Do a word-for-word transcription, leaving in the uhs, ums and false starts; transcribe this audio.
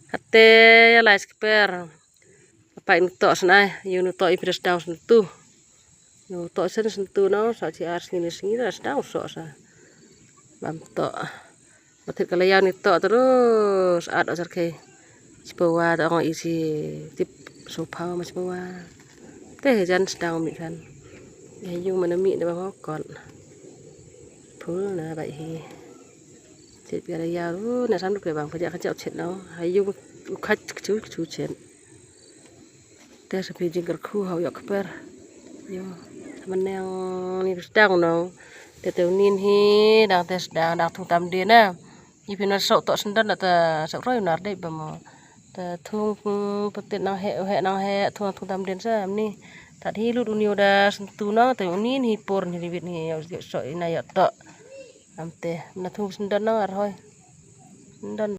Hate ïa lai skper. Apa ini tok sana, yu nu tok i pres daw sentu. Nu tok sen sentu no, sa ci ar sini sini ras daw sok sa. Bam tok. Batit kala ïa ni tok terus at o sarkei. Sipawa ta ong isi tip sofa ma sipawa. Te jan sedang mi kan. Ya yu mana mi da bang okot. Pul na bai hi. Chet pia da ïa ru na sam duk bang pajak kajak chet no. Hayu u kach kchu kchu chet. Te sa phi jingkyrkhu ha u ïoh kper. Ïo. Sa mynne ni sdang nong. Te te unin hi dang te sdang dang thung tam dien na. Ïa phi na sok tok sendon na te sok roi nar dei ba mo. Te thung patit nang he he nang he thung thung tam dien sa ni. Tat hi lut uni u da sentu nong te unin hi por ni ribit ni ïa sok ina ïa tok. Am te na thung sendon nong ar hoi. Sendon